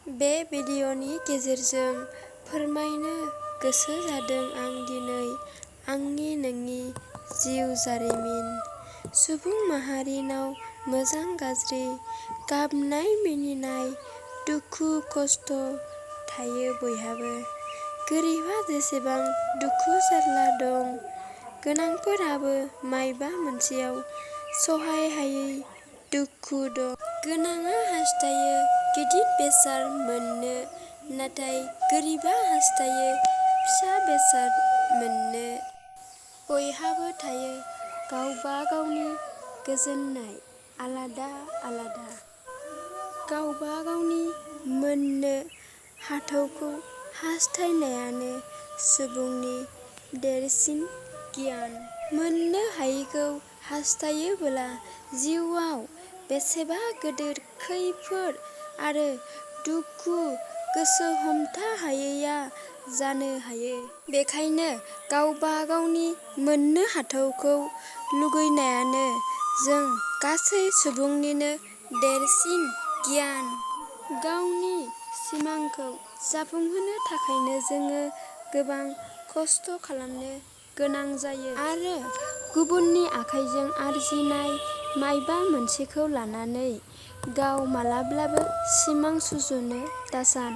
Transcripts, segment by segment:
बे भिडिअ'नि गेजेरजों फोरमायनो गोसो जादों आं दिनै आंनि नोंनि जिउ जारिमिन। सुबुं माहारिनाव मोजां गाज्रि, गाबनाय मिनिनाय, दुखु खस्थ' थायो बयहाबो। गोरिबहा जेसेबां दुखु जारला दं, गोनांफोरहाबो मायबा मोनसेयाव सहाय हायै दुखु दं। गोनाङा हास्थायो गिदिर बेसाद मोननो, नाथाय गोरिबा हास्थायो फिसा बेसाद मोननो। बयहाबो थायो गावबा गावनि गोजोननाय आलादा आलादा। गावबा गावनि मोननो हाथावखौ हास्थायनायानो सुबुंनि देरसिन गियान। मोननो हायिखौ हास्थायोबोला जिउआव बेसेबा गोदोर खैफोद आरो दुखु गोसो हमथा हायैया जानो हायो। बेखायनो गावबा गावनि मोननो हाथावखौ लुगैनायानो जों गासै सुबुंनिनो देरसिन गियान। गावनि सिमांखौ जाफुंहोनो थाखायनो जोङो गोबां खस्थ' खालामनो गोनां जायो आरो गुबुननि आखाइजों आरजिनाय मायबा मोनसेखौ लानानै गाव मालाब्लाबो सिमां सुजुनो दासान।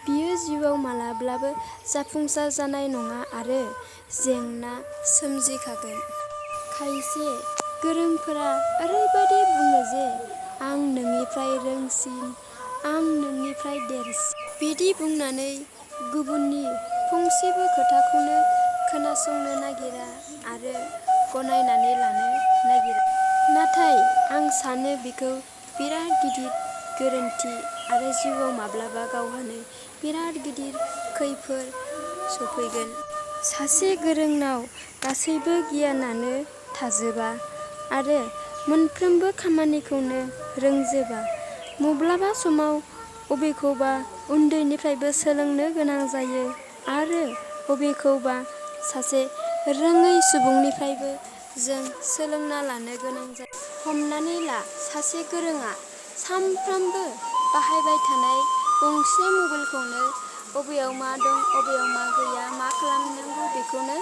बियो जिउआव मालाब्लाबो जाफुंसार जानाय नङा आरो जेंना सोमजिखागोन। खायसे गोरोंफोरा ओरैबादि बुङो जे आं नोंनिफ्राय रोंसिन, आं नोंनिफ्राय देरसिन। बिदि बुंनानै गुबुननि फंसेबो खोथाखौनो खोनासंनो नागिरा आरो गनायनानै लानो नागिरा। नाथाय आं सानो बिखौ बिराद गिदिर गोरोन्थि आरो जिउआव माब्लाबा गावहानो बिराद गिदिर खैफोद सफैगोन। सासे गोरोंनाव गासैबो गियानानो थाजोबा आरो मोनफ्रोमबो खामानिखौनो रोंजोबा। मब्लाबा समाव बबेखौबा उन्दैनिफ्रायबो सोलोंनो गोनां जायो आरो बबेखौबा सासे रोङै सुबुंनिफ्रायबो जों सोलोंना लानो गोनां जायो। हमनानै ला सासे गोरोंआ सानफ्रामबो बाहायबाय थानाय गंसे मबाइलखौनो बबेयाव मा दं, बबेयाव मा गैया, मा खालामनांगौ बेखौनो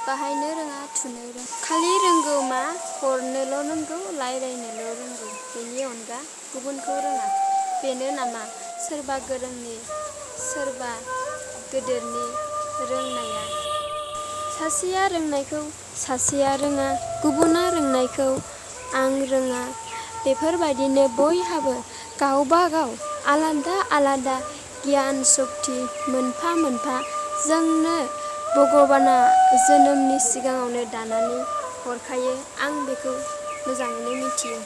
बाहायनो रोङा, थुनो रोङा। खालि रोंगौ मा हरनोल' रोंगौ, रायज्लायनोल' रोंगौ, बेनि अनगा गुबुनखौ रोङा। बेनो नामा सोरबा गोरोंनि, सोरबा गोदोरनि रोंनाया? सासेया रोंनायखौ सासेया रोङा, गुबुना रोंनायखौ आं रोङा। बेफोरबायदिनो बयहाबो गावबा गाव आलादा आलादा गियान सक्ति मोनफा मोनफा जोंनो भगबाना जोनोमनि सिगाङावनो दानानै हरखायो। आं बेखौ मोजाङैनो मिथियो।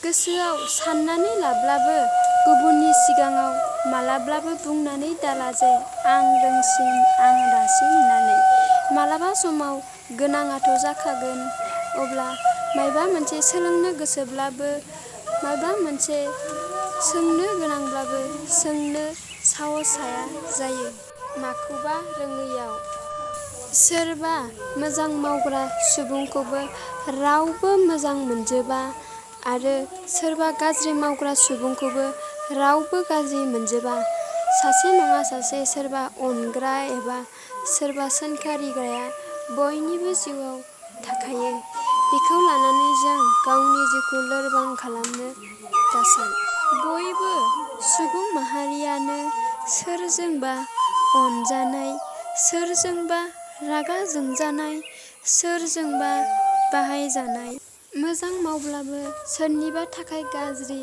गोसोआव साननानै लाब्लाबो गुबुननि सिगाङाव मालाब्लाबो बुंनानै दाला जे आं रोंसिन, आं रासिन होननानै। मालाबा समाव गोनाङाथ' जाखागोन। अब्ला मायबा मोनसे सोलोंनो गोसोब्लाबो, मायबा मोनसे सोंनो गोनांब्लाबो सोंनो साहस हाया जायो। माखौबा रोङैयाव। सोरबा मोजां मावग्रा सुबुंखौबो रावबो मोजां मोनजोबा आरो सोरबा गाज्रि मावग्रा सुबुंखौबो रावबो गाज्रि मोनजोबा। सासे नङा सासे सोरबा अनग्रा एबा सोरबा सोंखारिग्राया बयनिबो जिउआव थाखायो। बेखौ लानानै जों गावनि जिउखौ लोरबां खालामनो दासान। बयबो सुबुं माहारियानो सोरजोंबा अनजानाय, सोरजोंबा रागा जोंजानाय, सोरजोंबा बाहायजानाय। मोजां मावब्लाबो सोरनिबा थाखाय गाज्रि,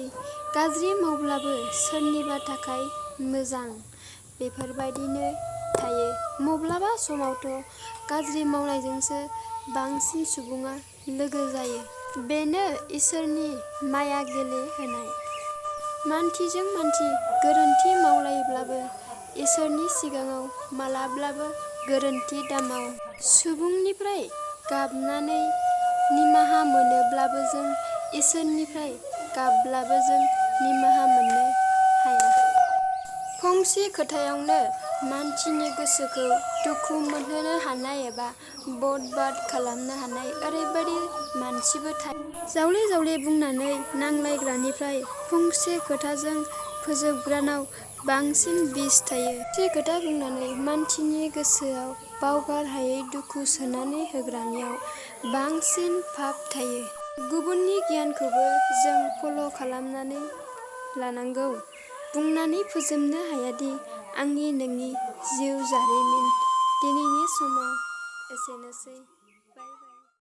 गाज्रि मावब्लाबो सोरनिबा थाखाय मोजां। बेफोरबायदिनो थायो। मब्लाबा समावथ' गाज्रि मावनायजोंसो बांसिन सुबुङा लोगो जायो। बेनो इसोरनि माया गेलेहोनाय। मानसिजों मानसि गोरोन्थि मावलायोब्लाबो इसोरनि सिगाङाव मालाब्लाबो गोरोन्थि दामाव। सुबुंनिफ्राय गाबनानै निमाहा मोनोब्लाबो जों इसोरनिफ्राय गाबब्लाबो जों निमाहा मोननो हाया। फंसे खोथायावनो मानसिनि गोसोखौ दुखु मोनहोनो हानाय एबा बरबाद खालामनो हानाय ओरैबायदि मानसिबो थायो। जावले जावले बुंनानै नांलायग्रानिफ्राय फंसे खोथाजों फोजोबग्रानाव बांसिन बिस थायो। मोनसे खोथा बुंनानै मानसिनि गोसोआव बावगार हायै दुखु सोनानै होग्रानियाव बांसिन पाप थायो। गुबुननि गियानखौबो जों फल' खालामनानै लानांगौ। बुंनानै फोजोबनो हायादि आंनि नोंनि जिउ जारिमिन। दिनैनि समा एसेनोसै।